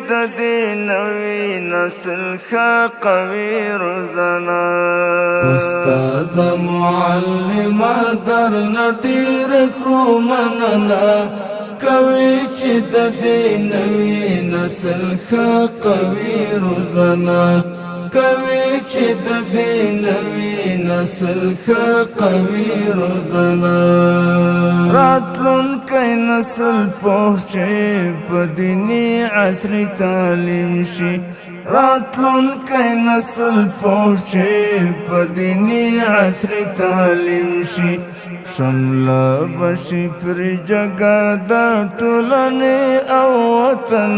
د دې نوي نسل ښه قوي روزنه. استاد معلمه درنه ډېر کړو مننه، کوي چې د دې نوي نسل ښه قوي روزنه، کوي چې د دې نوي نسل ښه قوي روزنه. راتلونکی نسل پوه چې په دیني عصري تعلیم شي، راتلونکی نسل پوه چې په دیني عصري تعلیم شي، شمله بشي پر جګه د ټولنې او وطن،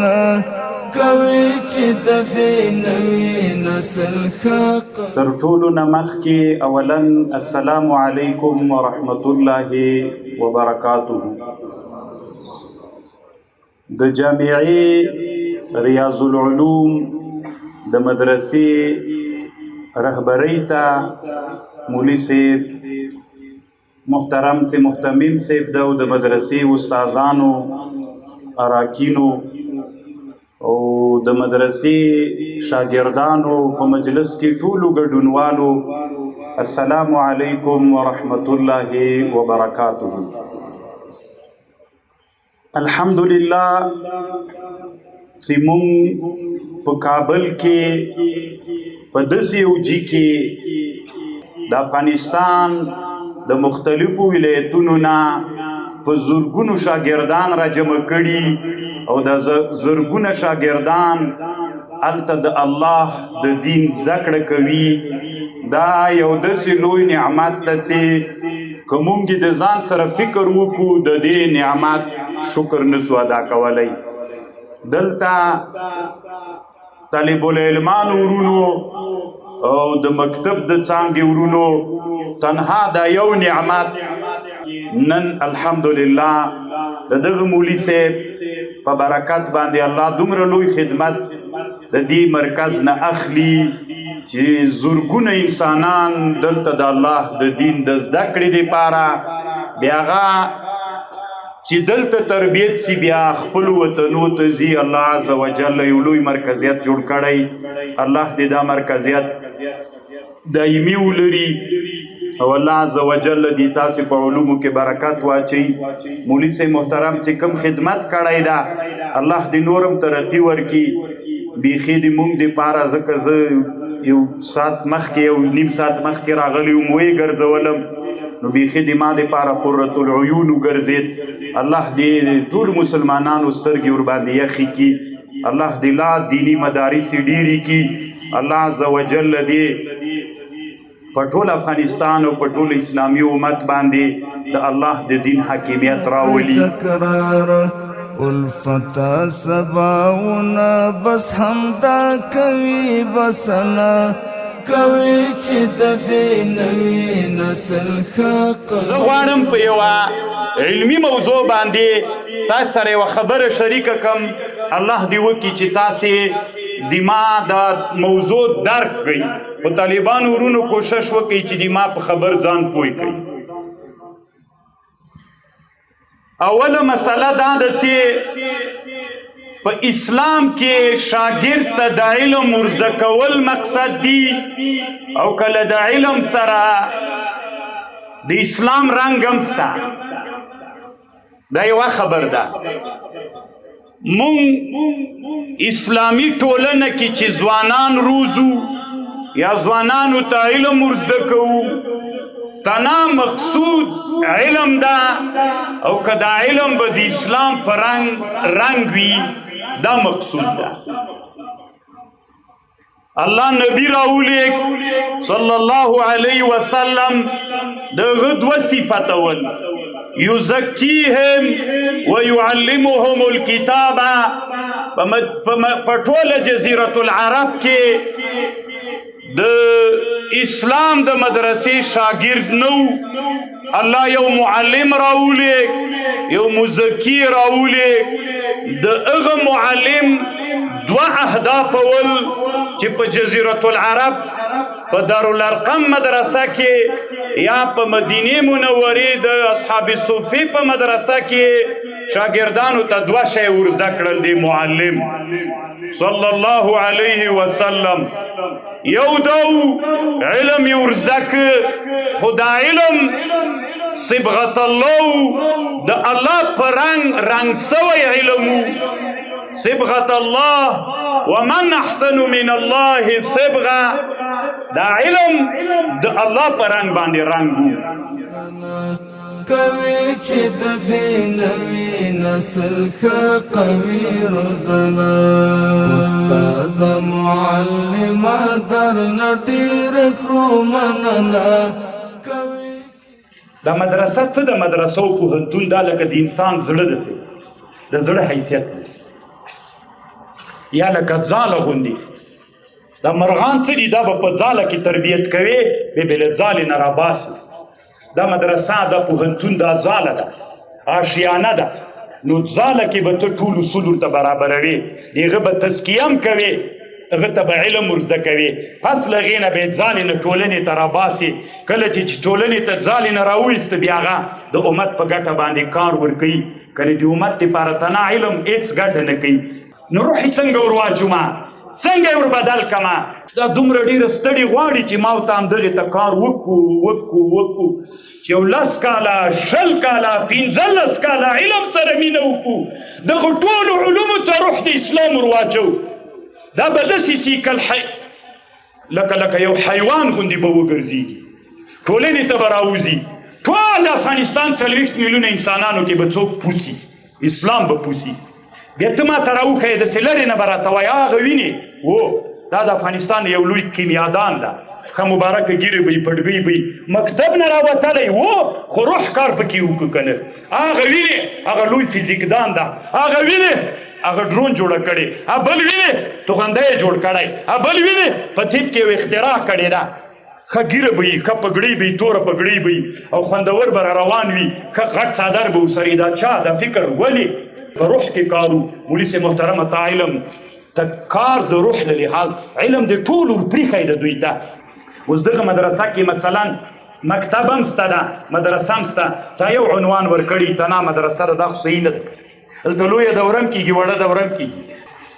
کوي چې د دې نوي نسل ښه. تر ټولو نه مخکې اولا السلام علیکم ورحمت الله وبرکاته. د جامعې ریاض العلوم د مدرسې رهبرۍ ته، مولوي صاحب محترم چې مهتمم صاحب ده، او د مدرسې استادانو، اراکینو او د مدرسې شاګردانو، په مجلس کې ټولو ګډونوالو، السلام علیکم ورحمت الله وبرکاته. الحمدلله چې مونږ په کابل کې په داسې یو جي کې د افغانستان د مختلفو ولایتونو نه په زرګونو شاګردان را جمع کړي، او د زرګونه شاګردان هلته د الله د دین زده کړه کوي. دا یو داسې لوی نعمت ده چې که مونږ د ځان سره فکر وکړو، د دې نعمت شکر نسو ادا کولی. دلته طالب العلمان ورونو او د مکتب د څانګې ورونو، تنها دا یو نعمت نن الحمدلله د دغه مولوي صاحب په برکت باندې الله دومره لوی خدمت د دې مرکز نه اخلي چې زرګونه انسانان دلته د الله د دین د زده کړې دپاره، بیا هغه چې دلته تربیت سي، بیا خپل وطنو ته ځي. الله عز وجل یو لوی مرکزیت جوړ کړی، الله دې دا مرکزیت دایمي ولري، او الله عز وجل دې تاسو په علومو کې برکت واچي. مولوي صاحب محترم چې کوم خدمت کړی دا، الله دې نورم ترقي ورکي. بیخي دې مونږ دې پاره، ځکه زه یو ساعت مخکې، یو نیم ساعت مخکې راغلی وم، ویې ګرځولم، نو بیخي دې ما دې پاره قرة العیون وګرځېد. الله دې ټول مسلمانانو سترګې ورباندې یخې کي، الله دې لا دیني مدارس ډېرې کي، الله عز وجل دې په ټول افغانستان او په ټول اسلامي امت باندې د الله د دین حاکمیت راولي. تکرار الفت سباونه بس همدا کوي، بسنه کوي چې د دې نوي نسل ښه. زه غواړم په یوه علمي موضوع باندې تاسو سره یوه خبره شریکه کم. الله دې وکړي چې تاسې د ما دا موضوع درک کړئ، خو طالبانو ورونو کوشش وکړئ چې د ما په خبر ځان پوه کړئ. اوله مسله دا ده چې په اسلام کې شاګرد ته د علم ورزده کول مقصد دی، او کله د علم سره د اسلام رنګ هم سته؟ دا یوه خبر ده. مونږ اسلامی ټولنه کې چې ځوانان روزو یا ځوانانو ته علم ورزده کوو، تنا مقصود علم ده، او که دا علم به د اسلام په رنګ رنګ وي، دا مقصود ده. الله نبی راولېږ صلی الله علیه وسلم، دغه دوه صفته ول: یزکیهم ویعلمهم الكتاب. په ټوله جزیرة العرب کې د اسلام د مدرسې شاګرد نو، الله یو معلم راولېږ، یو مزکی راولېږ. د هغه معلم دوه اهداف ول چې په جزیرة العرب په دارالارقم مدرسه کې یا په مدینه منورې د اصحاب صفه په مدرسه کې شاګردانو ته دوه شی ورزده کړل دی معلم صلی الله علیه وسلم. یو دو علم یې ورزده کړ، خو دا علم صبغت الله، د الله په رنګ رنګ سوی علم. صبغت الله ومن احسن من الله صبغه، دا علم د الله په رنګ باندې رنګ وو. کوي چې د دې نوي نسل ښه قوي روزنه. استاد معلمه درنه ډېر کړو مننه. کوي دا مدرسه څه د مدرسو پوهنتون دا لکه د انسان زړه دسې د زړه حیثیت لري، یا لکه ځاله غوندې. دا مرغان څه دي؟ دا به په ځاله کې تربیت کوي، به له ځالې نه راباسي. دا مدرسه، دا پوهنتون، دا ځاله ده، آشیانه ده. نو ځاله کې به ته ټول اصول ورته برابروې، د هغه به تزکیه هم کوې، هغه ته به علم ورزده کوې. پس له هغې نه به یې ځالې نه ټولنې ته راباسې. کله چې ټولنې ته ځالې نه راوویسته، بیا هغه د امت په ګټه باندې کار ورکوي. کنې د امت دپاره تنا علم هېڅ ګټه نه کوي. نو روح یې څنګه ورواچومه، څنګه یې وربدل کمه؟ دا دومره ډېره ستړي غواړي چې ما او ته همدغې ته کار وکړو وکړو وکړو، چې یو 10 کاله، 20 کاله، 15 کاله علم سره مینه وکړو، دغو ټولو علومو ته روح د اسلام ورواچو. دا به داسې سي لکه لکه یو حیوان غوندې به وګرځېږي، ټولنې ته به راوځي. ټول افغانستان 40 میلیونه انسانانو کې به څوک پوسي، اسلام به پوسي. بیا ته ما ته راوښیې، داسې لرې نه به راته وایې هغه وینې و، دا د افغانستان یو لوی کیمیادان ده، ښه مبارکه ږیرې به یې، پټګۍ به یې، مکتب نه راوتلی و خو روح کار پکې وکړو که نه. هغه وینې هغه لوی فزیکدان ده، هغه وینې هغه ډرون جوړه کړې، بل وینې توغندی یې جوړ کړی، بل وینې په طب کې یو اختراع کړې ده. ښه ږیره به یي، ښه پګړۍ به یي، توره پګړۍ به یي، او خوندور به را روان وي، ښه غټ څادر به ورسره. دا چا دا فکر ولې په روح کې کارو؟ مولوي صاحب محترمه، تا علم ته کار د روح له لحاظ علم د ټول ورپریښی د دوی ته. اوس دغه مدرسه کې مثلا مکتب هم سته ده، مدرسه هم سته، تا یو عنوان ورکړی تنا مدرسه ده، دا خو صحیح نه ده. دلته لویه دوره هم کېږي، وړه دوره هم کېږي.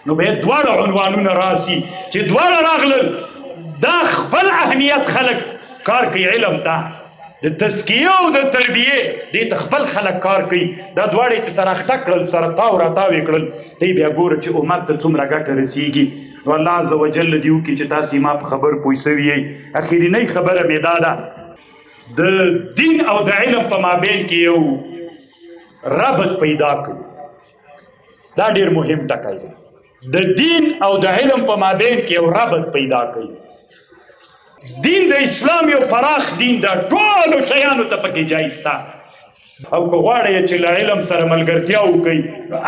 نو به دواړه عنوانونه راسي، چې دواړه راغلل دا خپل اهمیت خلک کار کوي علم ته، د تزکیه او د تربیې دې ته خپل خلک کار کوي. دا دواړه چې سره اخته کړل، سره تاو راتاوې کړل، دی بیا ګوره چې امت ته څومره ګټه رسیږي. نو الله عز وجل دې وکړي چې تاسې ما په خبر پوه سوي یئ. اخرینۍ خبره مې دا ده، د دین او د علم په مابین کې یو ربط پیدا کړو، دا ډېر مهم ټکی دی. د دین او د علم په مابین کې یو ربط پیدا کړي. دین د اسلام یو پراخ دین ده، ټولو شیانو ته پکې جایز ده. او که غواړئ چې له علم سره ملګرتیا وکړئ،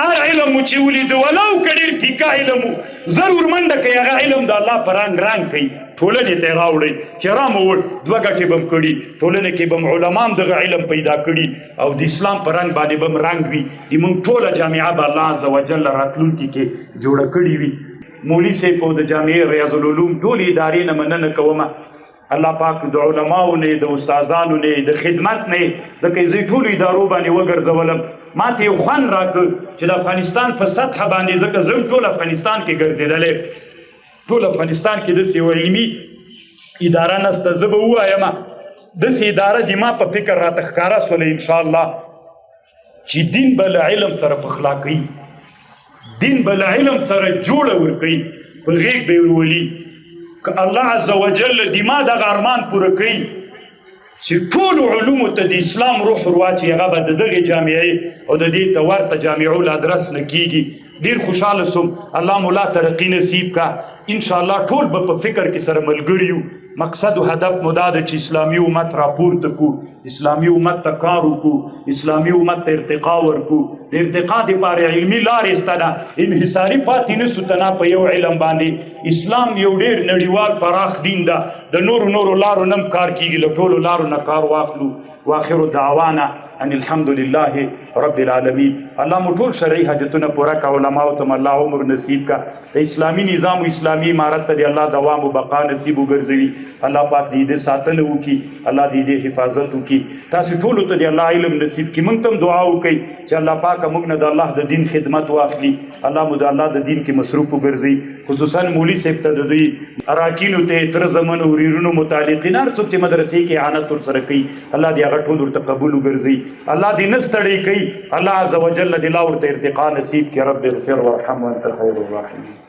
هر علم مو چې ولید، ولو که ډېر پیکه علم و، ضرور منډه کوي، هغه علم د الله په رنګ رنګ کوي، ټولنې ته یې راوړئ. چې رامو وړ، دوه ګټې به هم کړي، ټولنې کې به هم علما هم دغه علم پیدا کړي، او د اسلام په رنګ باندې به هم رنګ وي. د موږ ټوله جامعه به الله عز وجل راتلونکي کې جوړه کړې وي. مولوي صاحب او د جامعې ریاض العلوم ټولې ادارې نه مننه کومه. الله پاک د علماو نه، د استادانو نه، د خدمت نه، ځکه زه ټولو ادارو باندې وګرځولم، ما ته یو خوند راکړ چې د افغانستان په سطح باندې، ځکه زه هم ټول افغانستان کې ګرځېدلی، ټول افغانستان کې داسې یو علمي اداره نشته. زه به ووایم داسې اداره د ما په فکر راته ښکاره سوله انشاءالله، چې دین به له علم سره پخلا کوي، دین به له علم سره جوړه ورکوي، په غېږ به یې ورولي. که الله عز وجل د ما دغه ارمان پوره کوي چې ټولو علومو ته د اسلام روح ورواچوي، هغه به د دغې جامعې او د دې ته ورته جامعو له ادرس نه کېږي. ډېر خوشحاله سوم، الله مو لا ترقي نصیب کا. انشاءالله ټول به په فکر کې سره ملګري یو. مقصد او هدف مو دا ده چې اسلامي امت راپورته کړو، اسلامي امت ته کار وکړو، اسلامي امت ته ارتقا ورکړو. د ارتقا دپاره علمي لارې سته ده، انحصاري پاتې نه سو تنا په یو علم باندې. اسلام یو ډېر نړیوال پراخ دین ده، د نورو نورو لارو نه هم کار کېږي، له ټولو لارو نه کار واخلو. واخر دعوانا ان الحمد لله رب العالمین الله مو ټول شرعي حاجتونه پوره کا، علماء ته الله عمر نصیب کا، د اسلامي نظام او اسلامي امارت ته دی الله دوام او بقا نصیب وګرځوي. الله پاک دې دې ساتنه وکي، الله دې دې حفاظت وکي. تاسو ټول ته دې الله علم نصیب کړي. موږ ته دعا وکړي چې الله پاک موږ نه د الله د دین خدمت واخلي، الله مو د الله د دین کې مصروف وګرځي، خصوصا مولوی صاحب ته، د دوی اراکینو ته، تر زمنو ورونو متعلقین، هر څوک چې مدرسې کې اعانت ور سره کوي، الله دې هغه ټول ورته قبول وګرځي، الله دې نه ستړي کوي، الله عز وجل دې لا ورته ارتقا نصیب کړي. رب اغفر وارحم وانت خیر الراحمین.